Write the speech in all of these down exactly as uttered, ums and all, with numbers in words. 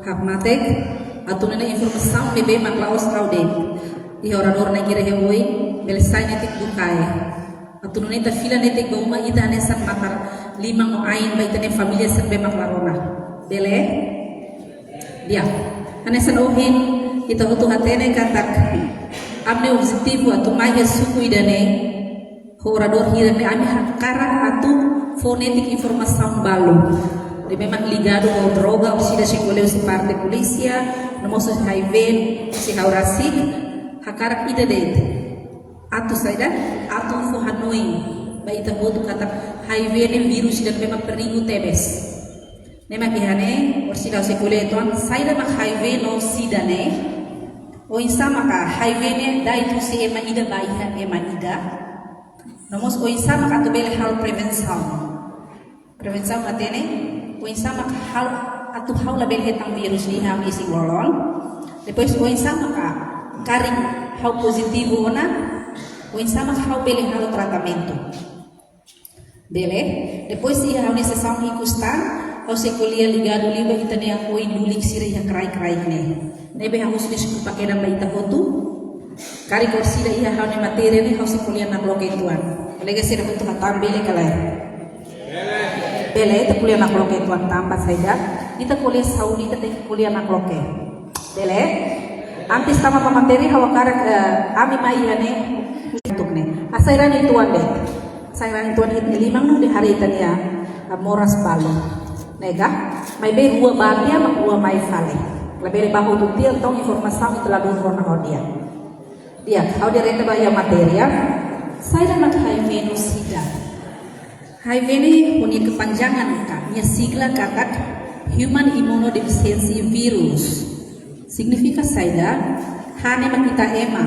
Hakmatek, atu nune'e informasaun ne'ebé mak la'ós ha'u de'it. Iha oradór ne'e kira he oi, bele sai netik bukae. Atu nune'e ita fila netik ba uma ita hanesan matar liman no ain ba ita-nia família sira ne'ebé mak la rona. Bele? Di'ak. Hanesan ohin ita hotu hatene katak ami-nia objetivu atu mai iha suku ida-ne'e ho oradór hirak ne'e ami hakarak atu fó netik informasaun balu. Ne'ebé mak ligadu ho droga, orsida sei ko'alia husi parte polísia, no mós husi H I V, husi ha'u rasik, hakarak ida de'it. Atu saida, atu fó hanoin ba ita hotu katak H I V ne'e vírus ida ne'ebé mak perigu tebes. Ne'e mak iha ne'e, orsida ha'u sei ko'alia uitoan, saida mak H I V no SIDA ne'e. Oinsá maka H I V ne'e da'et husi ema ida ba iha ema ida. No mós oinsá maka atu bele halo prevensaun. Prevensaun hatene, oinsá maka ha'u atu ha'u labele hetan vírus ne'e iha ha'u-nia isin-lolon. Depois oinsá maka karik ha'u pozitivu ona, oinsá maka ha'u bele halo tratamentu. Bele, depois iha ha'u-nia sesaun ikus tan, ha'u sei ko'alia ligadu liu ba ita-nia oin lulik sira iha kraik-kraik ne'e. Ne'ebé ha'u husu deskulpa kedan ba ita hotu. Karik orsida iha ha'u-nia matéria ne'e ha'u sei ko'alia nakloke uitoan. Kolega sira hotu hatán bele ka lae? Bele, ita ko'alia nakloke uitoan tanba saida. Ita ko'alia saúde, ita tenke ko'alia nakloke. Bele? Antes tama ba matéria ha'u hakarak, eh, ami mai iha ne'e. Tuk ne'e. Hasai raan uitoan de'it. Hasai raan uitoan iha liman no dehan ita-nia, eh, moras balu. Ne'e ka? Maibé rua bá tiha mak rua mai fali. Labele bá hotu tiha, entaun informasaun ita ladún rona ho di'ak. Di'ak, ha'u direta ba iha matéria. Saida mak H I V no SIDA? H I V ne'e ho nia kepanjangan ka, nia sigla katak Human Immunodeficiency Virus. Signifika saida? H ne'e mak ita ema.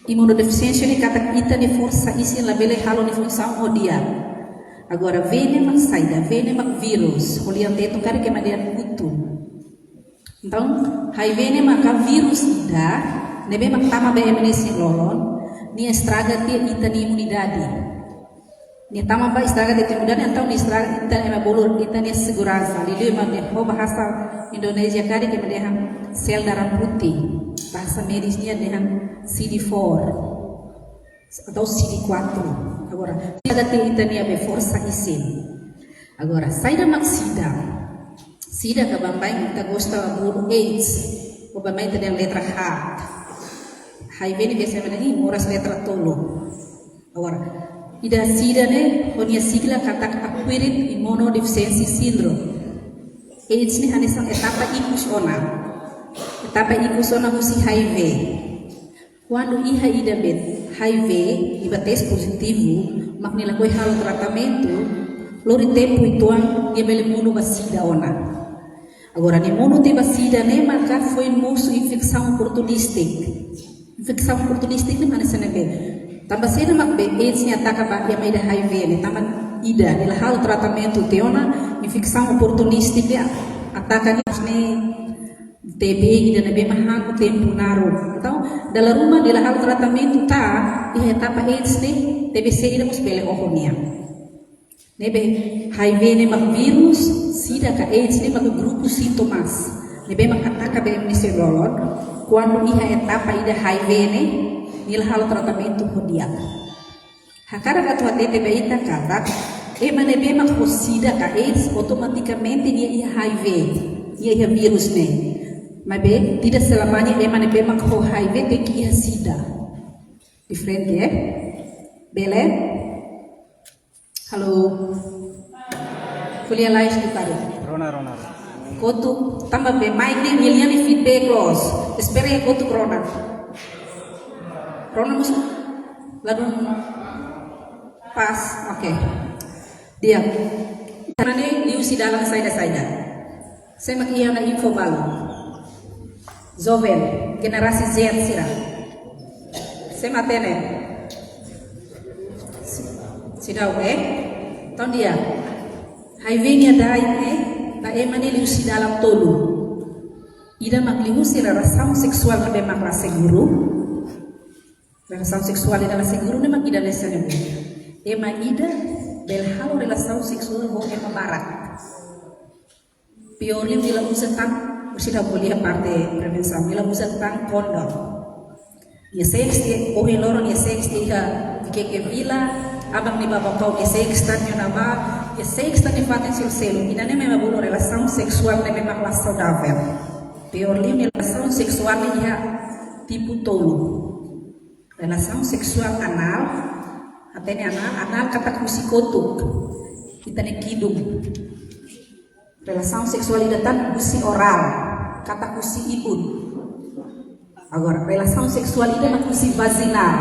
Imunodefisiénsia ne'e katak ita-nia forsa isin labele halo nia funsaun ho di'ak. Agora V ne'e mak saida? V ne'e mak vírus. Ho lian Tetun karik ema dehan kutu. Entaun, H I V ne'e maka vírus ida ne'ebé mak tama ba ema nia isin-lolon, nia estraga tiha ita-nia imunidade. Nia tama ba estraga tiha ita-nia imunidade, entaun nia estraga ita ema bolu ita-nia seguransa. Liuliu ema dehan, ho bahasa Indonézia karik ema dehan sel darah putih. Bahasa medis nian dehan C D four atau C D quatro. Agora, estraga tiha ita-nia be forsa isin. Agora, saida mak SIDA? SIDA ka baibain ita gosta bolu AIDS. Ou baibain ita dehan letra H. H I V ne'e biasa ema dehan, ih, moras letra tolu. Agora, ida SIDA ne'e, ho nia sigla katak Acquired Immunodeficiency Syndrome. AIDS ne'e hanesan etapa ikus ona. Etapa ikus ona husi H I V. Kuandu iha ida be H I V, nia bá tes pozitivu, mak nia lakohi halo tratamentu, lori tempu uitoan nia bele monu ba SIDA ona. Agora, nia monu tiha ba SIDA ne'e maka foin mosu infesaun oportunístika. Infesaun oportunístika ne'e mak hanesan ne'ebé? Tanba saida mak be AIDS ne'e ataka ba ema ida H I V ne'e, tanba ida, nia la halo tratamentu tiha ona, infesaun oportunístika ne'e ataka nia, ne'e T B ida ne'ebé mak han tempu naruk. Entaun, dala ruma nia la halo tratamentu tan, iha etapa AIDS ne'e, T B C ida mós bele oho nia. Ne'ebé H I V ne'e mak vírus, SIDA ka AIDS ne'e mak grupu sintomas. Ne'ebé mak ataka be ema nia isin-lolon, kuandu iha etapa ida H I V ne'e, nia la halo tratamentu ho di'ak. Hakarak atu hatete ba ita katak, ema ne'ebé mak ho SIDA ka AIDS, automatikamente nia iha H I V, nia iha vírus ne'e. Maibé, tidak selamanya ema ne'ebé mak ho H I V tenke iha SIDA. Diferente, eh? Bele? Halo. Ko'alia lais duni karik. Rona, rona, rona. Kotuk, tanba be mic ne'e nia lian ne'e feedback loos. Espera iha kotuk rona. Rona mós ladún pas, oke. Di'ak. Ema ne'e liuhusi dalan saida-saida. Sé mak iha ona info balu? Joven, generasi Z sira. Sé mak hatene? Si-, seidauk, eh? Entaun di'ak. H I V nia da'et ne'e, ba ema ne'e liuhusi dalan tolu. Ida mak liuhusi relasaun seksuál ne'ebé mak la seguru. Relasaun seksuál ida la seguru ne'e mak ida hanesan ne'e. Ema ida bele halo relasaun seksuál ho ema barak. Pior liu nia la uza tan, orsida ko'alia parte prevensaun, nia la uza tan kondom. Nia seks tiha, ohin loron nia seks tiha iha Viqueque Vila, aban nia bá Baucau nia seks tan iha ne'ebá, nia seks tan iha fatin seluk-seluk. Ida-ne'e mak bolu relasaun seksuál ne'ebé mak la saudavel. Pior liu nia relasaun seksuál ne'e iha tipu tolu. Relasaun seksuál anál, hatene anál, anál katak husi kotuk, ita-nia kidung. Relasaun seksuál ida tan husi orál, katak husi ibun. Agora, relasaun seksuál ida mak husi vaginál,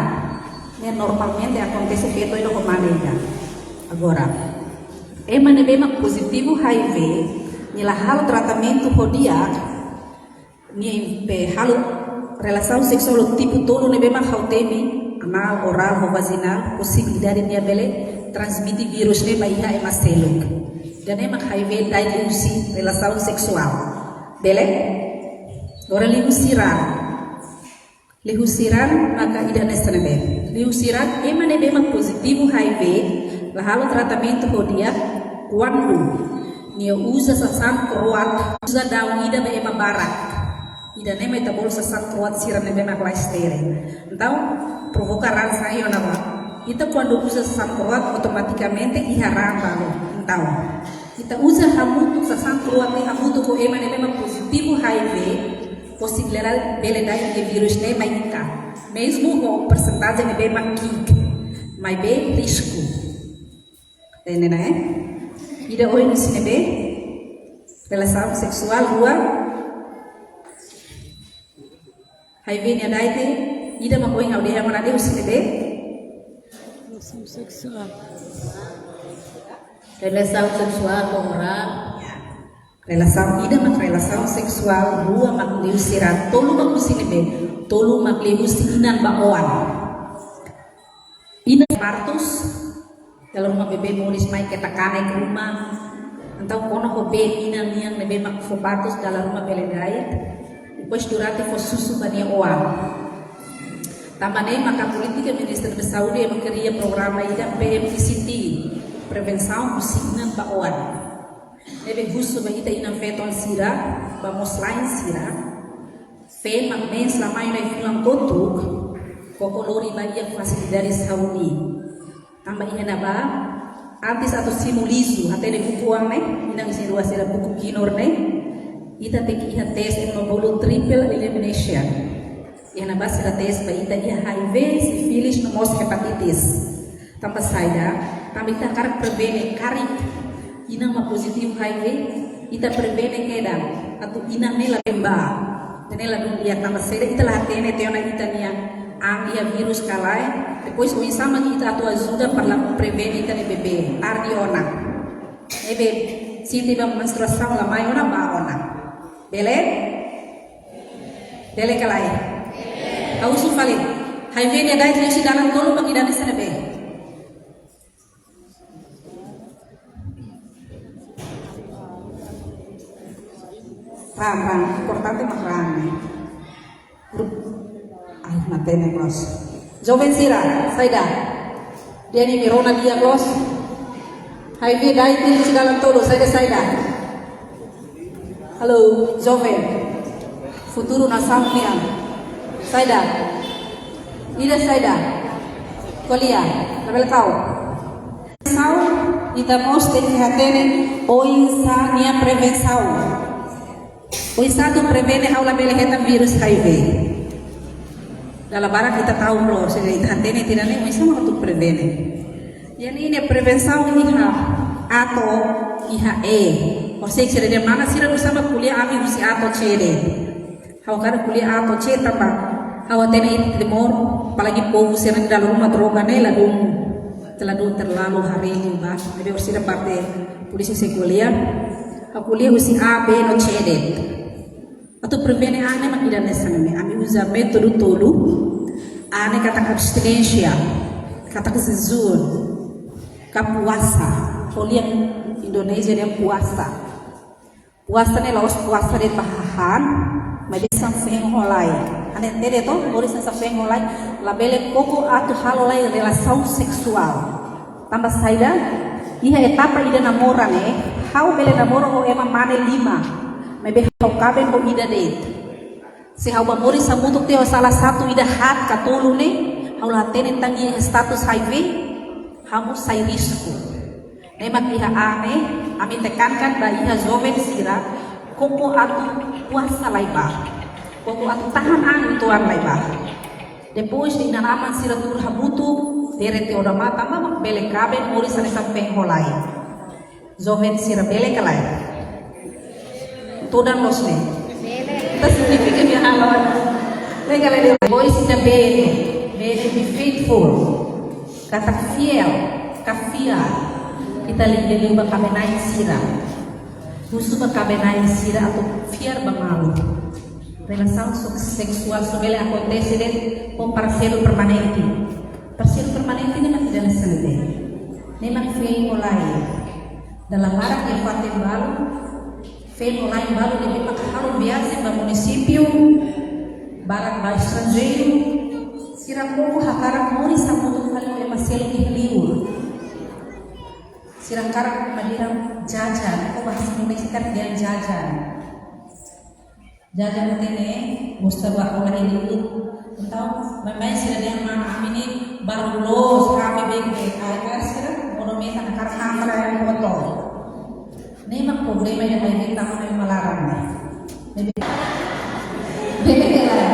ne'e normalmente akontese feto ida ho mane ida. Agora, ema ne'ebé mak pozitivu H I V, nia la halo tratamentu ho di'ak, nia be halo relasaun seksuál tipu tolu ne'ebé mak ha'u temi, anál, orál ho vaginál, posibilidade nia bele transmite vírus ne'e ba iha ema seluk. Ida-ne'e mak H I V da'et husi relasaun seksuál. Bele? Agora liuhusi raan. Liuhusi raan maka ida hanesan ne'e. Liuhusi raan ema ne'ebé mak pozitivu H I V, la halo tratamentu ho di'ak, kuandu nia uza sasán kro'at, uza daun ida ba ema barak. Ida-ne'e mak ita bolu sasán kro'at sira ne'ebé mak la esteril. Entaun, provoka raan sai ona ba. Ita kuandu uza sasán kro'at, automatikamente iha raan balu. Entaun, ita uza hamutuk sasán kro'at ne'e hamutuk ho ema ne'ebé mak pozitivu H I V, posibilidade bele da'et nia vírus ne'e mai ita. Mezmu ho persentajen ne'ebé mak ki'ik, maibé risku. Hatene ona, eh? Ida ohin husi ne'ebé? Relasaun seksuál, rua. H I V nia da'et, ida mak ohin ha'u dehan ona de'it husi ne'ebé? Relasaun seksuál. Relasaun seksuál ho orál. Relasaun ida mak relasaun seksuál, rua mak liuhusi raan, tolu mak husi ne'ebé? Tolu mak liuhusi inan ba oan. Inan partus, dala ruma bebé moris mai ketak kanek ruma. Entaun kona ho been inan nian ne'ebé mak fó partus dala ruma bele da'et. Depois durante fó susu ba nia oan. Tanba ne'e maka polítika Ministériu Saúde ema kria programa ida P M I C T, prevensaun husi inan ba oan. Ne'ebé husu ba ita inan-feton sira, ba moos-la'en sira, feen mak mens la mai ona iha fulan kotuk, koko lori ba iha fasilidade saúde. Tanba iha ne'ebá, antes atu simu lixu, hatene buku oan ne'e, inan isin-rua sira buku kinur ne'e, ita tenke iha tes ema bolu triple elimination. Iha ne'ebá sira tes ba ita iha H I V, sífilis, no mós hepatitis. Tanba saida, tanba ita hakarak prevene karik inan mak pozitivu H I V, ita prevene kedan, atu inan ne'e la bá. Ida-ne'e ladún di'ak, tanba saida ita la hatene tiha ona ita-nia an iha vírus ka lae, depois oinsá mak ita atu ajuda para la prevene ita-nia bebé, tarde ona. Ne'ebé, sente ba menstruasaun la mai ona, bá ona. Bele? Bele ka lae? Ha'u husu fali. H I V nia da'et liuhusi dalan tolu mak ida hanesan ne'ebé? Raan, raan. Importante mak raan ne'e. Grupu. Ai, matenek loos. Joven sira, saida? Dehan imi rona di'ak loos. H I V da'et liuhusi dalan tolu, saida, saida? Halo, joven. Futuru nasaun nian. Saida? Ida saida? Ko'alia, labele kau. Prevensaun, ita mós tenke hatene oinsá nia prevensaun. Oinsá atu prevene ha'u labele hetan vírus H I V. Dala barak ita tahu loos, se ita hatene tiha ona ne'e, oinsá mak atu prevene. Jadi ne'e prevensaun iha A to'o iha E. Ou seja, sira dehan mana sira nusá mak ko'alia ami husi A to'o C de'it. Ha'u hakarak ko'alia A to'o C tanba ha'u hatene iha Timor, apalagi povu sira-nia dalan ruma droga ne'e ladún, ladún terlalu harii ba. Jadi orsida parte polísia sei ko'alia. Ha'u ko'alia husi A, B no C de'it. Atu prevene A ne'e mak ida hanesan ne'e. Ami uza métodu tolu. A ne'e katak abstinénsia, katak jejún, ka puasa. Ko'alia Indonézia dehan puasa. Puasa ne'e la'ós puasa de'it ba hahán, maibé sanfeen ho lai. Ita hatene to, moris sanfeen ho lai, labele koko atu halo lai relasaun seksuál. Tanba saida, iha etapa ida namora ne'e, Ha'u bele namoro ho ema mane lima, maibé ha'u kaben ho ida de'it. Se ha'u bá moris hamutuk tiha ho salah satu ida haat ka tolu ne'e, ha'u la hatene tan iha status H I V, ha'u mós sai risku. Ne'e mak iha ne'e, ami tekankan ba iha joven sira, koko atu puasa lai bá. Koko atu tahan an uitoan lai bá. Depois de inan-aman sira tuur hamutuk, dere tiha odamatan, mak bele kaben moris hanesan feen ho la'en. Joven sira bele ka lae? Todan loos ne'e. Ita signifika nia halo. Bele ka lae? Depois ita bele, bele be faithful. Katak fiél, ka fiar. Ita liga liu ba kaben-na'in sira. Husu ba kaben-na'in sira atu fiar ba malu. Relasaun so-, seksuál só bele akontese de'it ho parseiru permanente. Parseiru permanente ne'e mak ida-ne'e selebe. Ne'e mak feen ho la'en. Dala barak iha fatin balu, feen ho la'en balu ne'ebé maka halo viajen ba munisípiu, barak ba estranjeiru, sira koko hakarak moris hamutuk fali ho ema seluk iha liur. Sira hakarak maneira jajan, ou bahasa Indonesia kan dia jajan. Jajan hatene, gosta ba ola ini. Entaun, maibé sira dehan mana ami ne'e baru loos, rame beibeik, ai, ai sira, modo meta na karhang para yang foto. Ne'e mak problema yang lain kita mau malaran ne'e. Bele ka lae?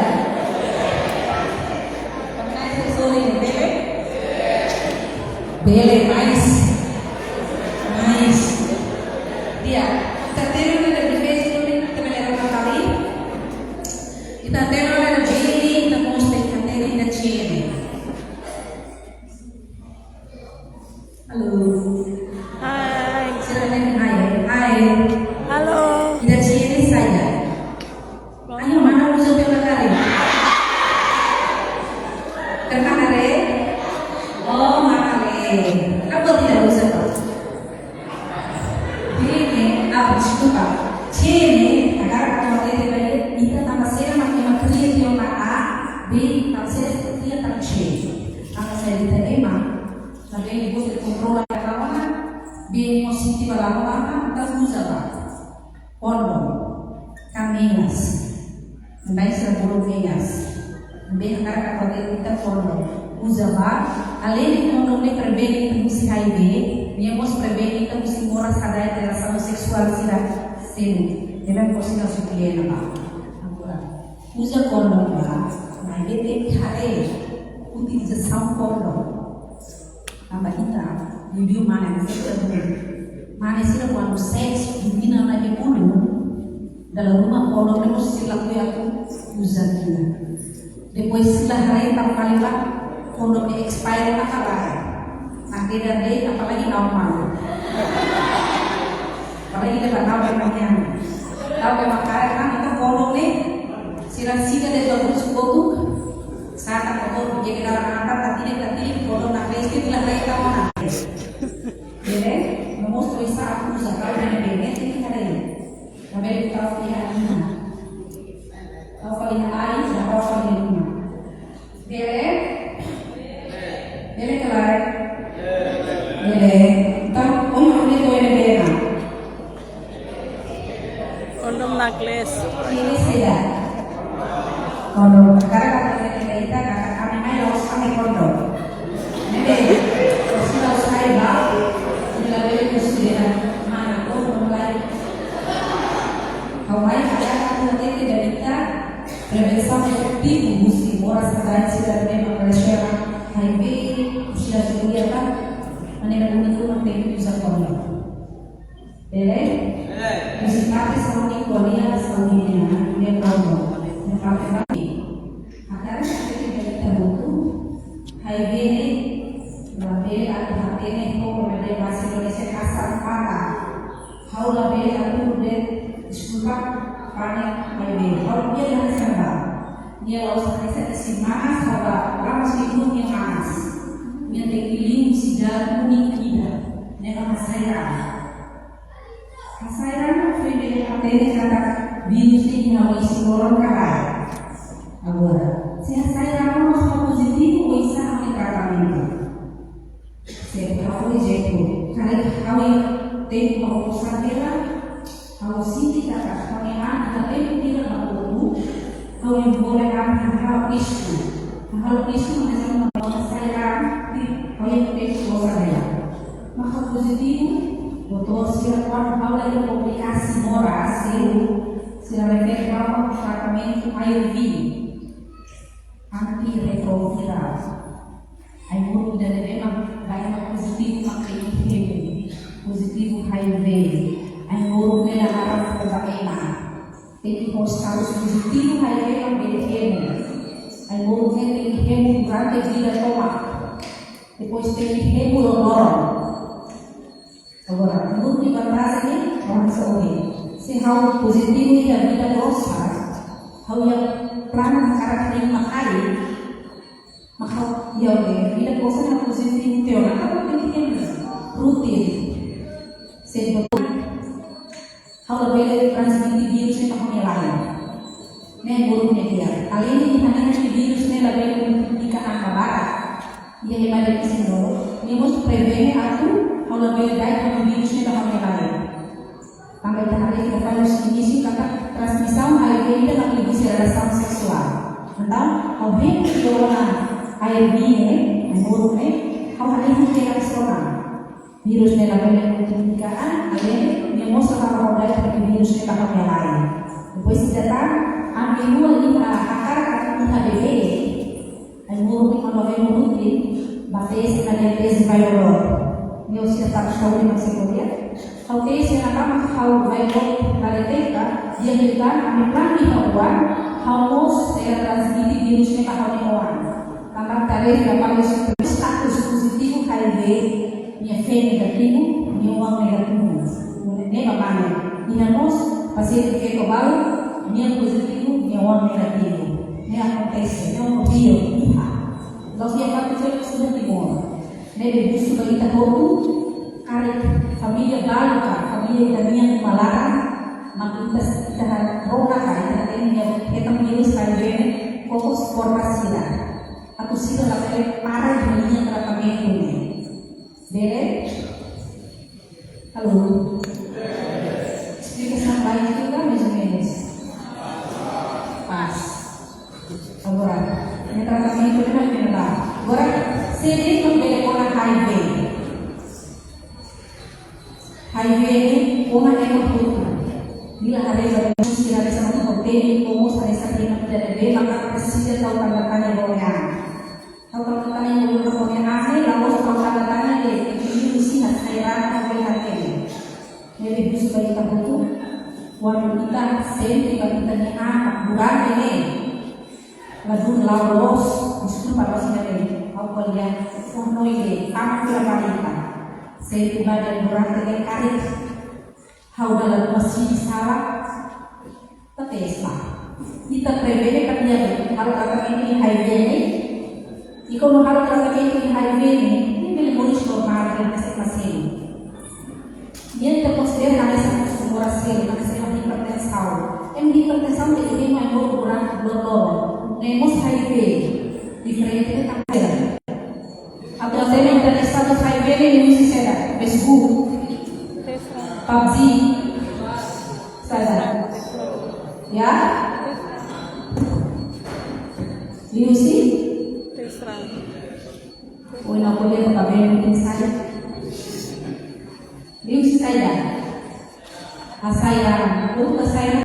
Pernah saya sorry, bele? Bele, mais. Mais. Di'ak, ita hatene ona de'it, ita bele rona fali. Ita hatene ona de'it, ita mós tenke hatene ita-nia. Halo. Hai. Sira hatene hai. Hai. Halo. Ita-nia saida? Ayo, mana uza pela kali? Karena ada. Oh, mana le? Apa tidak uza, Pak? Bele, ah, deskulpa. Bele, agora atu hatete ba ita tanba saida mak ema kria idioma A, B, tanba saida ema kria tan C. Tanba saida ita ema, tanba ema gosta de kontrola ba lawan, bele mós sente ba lawan, entaun uza ba. Kondom, ka meias. Maibé sira bolu meias. Maibé hakarak atu hatete ita kondom. Uza ba, além de kondom ne'e prevene ita husi H I V, nia mós prevene ita husi moras hada'et relasaun seksuál sira seluk. Ne'ebé mós sira supiena ba. Agora, uza kondom ba, maibé tenke haree utilizasaun kondom. Tanba ita, bibi mane sira dulu. Mane sira kuandu seks, bibi na na ke pulu. Dala ruma kondom ne'e mós sira lakohi atu uza tiha. Depois sira haree tan fali ba, kondom ne'e expire ona ka lae. Ante dade, apalagi normal. Apalagi kita tahu yang namanya. Tahu yang makanya kan kita kondom ne'e, sira siga de bagus kotuk. Sata kotor, dia ke dalam angkat, tapi dia tadi kodok na pesti bila mereka mana. Jadi, nomor tulis aku bisa tahu dengan dia, dia tinggi hari. Kami tahu dia lima. Tahu paling lain, tahu paling lima. Bele? Bele ka lae? Bele. Tahu, oh, ini tuh ini bele. Kondom nakles. Ini sida. Kondom. Karena kata kita, kata kami mai la'ós pakai kondom. Ne'ebé, kau sudah usai ba, sudah beli kau sudah mana kondom lain. Kau mai ada kata kita dari kita, prevensaun efetivu husi moras hada'et sira ne'ebé mak relasaun H I V, sira sudah apa? Mana yang guna tu mak tenke uza kondom. Bele? Bele. Husi parte saúde ko'alia saúde nian, nian kondom. Nian parte ba. Hakarak atu hatete ba ita hotu, H I V ne'e, labele atu hatene ho, kona de bahasa Indonesia kasar kata. Ha'u labele atu de, deskulpa, pane H I V. Ha'u dia na samba. Nia la'ós hanesan isi manas, ha'u ba, lama si ibu nia manas. Nia tenke liu husi dalan úniku ida. Ne'e mak hasai raan. Hasai raan foin bele hatene katak vírus ne'e iha isin loron ka lae. Agora, se hasai raan mós ha'u pozitivu, oinsá ami tratamentu? Se ha'u rejeitu, karik ha'u Tempu ba osan hela, ha'u sente katak ha'u-nia an iha tempu hira ba osan, ha'u envolve an iha risku. Halo risku, mas ha'u la sai an, ha'u iha tempu ba osan hela. Maka pozitivu, doutór sira kuandu ha'u la iha komplikasi moras, sira, sira refere ba tratamentu A R V, antirretroviral. Ai-moruk ida-ne'ebé mak, ba ema pozitivu mak tenke hemu. Pozitivu H I V. Ai-moruk ne'e la naran fó ba ema. Tenke ho status pozitivu H I V mak bele hemu. Ai-moruk ne'e tenke hemu durante vida tomak. Depois tenke hemu loron. Agora, ai-moruk nia vantajen ne'e, orang sa ohin. Se ha'u pozitivu iha vida rosa, ha'u iha planu hakarak hemu mak ai, maka ha'u iha oke, vida rosa ha'u pozitivu tiha ona, ha'u tenke hemu, rutin. Se betul, ha'u labele transmite virus ne'e ba ha'u-nia la'en. Ne'e buruk ne'e di'ak. Além de hanesan vírus ne'e labele multiplika an ba barak. Iha ema de'it isin dolo, nia mós prevene atu ha'u labele da'et ha'u-nia vírus ne'e ba ha'u-nia la'en. Tanba ita haree iha faze inísiu katak transmisaun H I V ida mak liuhusi relasaun seksuál. Entaun, ha'u hemu tiha ona A R V ne'e, ai-moruk ne'e, ha'u hanehan ke rasionál. Vírus ne'e labele multiplika an, além de nia mós la halo da'et vírus ne'e ba ha'u-nia la'en. Depois ida tan, ami rua iha hakarak atu iha bebé, ai-moruk ne'e kuandu ami rutin, ba teste, ami teste viral load. Ne'e husi ita saúde mak sei ko'alia. Ha'u teste ne'e ba mak ha'u viral load la deteta, di'ak liután, ami planu iha oan, ha'u mós sei la transmite vírus ne'e ba ha'u-nia oan. Tanba ita haree iha faze status pozitivu H I V, nia feen negativu, nia oan negativu. Ne'e ba mane, iha mós pasiente feto balu, nia pozitivu, nia oan negativu. Ne'e akontese, ne'e ohin iha. Loos iha fatin sira estuda Timor. Ne'ebé husu ba ita hotu, karik família balu ka, família ida-ne'e nia malaran, mak ita, ita rona ka, ita tenke hetan vírus H I V ne'e, koko suporta sira. Atu sira labele para iha tratamentu ne'e. Bele? Halo? Esplikasaun baik juga, mais ou menos? Pas. Agora, nia tratamentu ne'e mak nia ba. Agora, sé de'it mak bele kona H I V? H I V ne'e kona ema hotu. Bila haree ba sira hanesan hotu-hotu, ou mós hanesan ema ida-ne'ebé maka presiza tau tanda tanya ba oan. Tau tanda tanya ba oan, la mós tau tanda tanya de'it, ita liuhusi hasai raan ka bele hatene. Ne'ebé husu ba ita hotu, kuandu ita sente ba ita-nia an durante ne'e, ladún la'o loos, deskulpa, loos ne'e, ha'u ko'alia, foin-noin de'it, tama fila ba ita. Sente ba de'it durante ne'e karik ha'u dala ruma sente sala, ita teste. Ita prevene ka di'ak, halo tratamentu iha H I V ne'e. I kuandu halo tratamentu iha H I V ne'e, nia bele moris normál, nia bele seluk. Nia ita konsidera hanesan moras seluk, hanesan hipertensaun. Ema hipertensaun tenke hemu ai-moruk durante loron. Ne'e mós H I V, diferente ne'e tanba atu hatene ita-nia status H I V ne'e liuhusi saida, Facebook, PUBG, saida. Ya? Liuhusi? Ohin ha'u ko'alia ba bem, mungkin saida. Liuhusi saida. Hasai raan, ou hasai raan.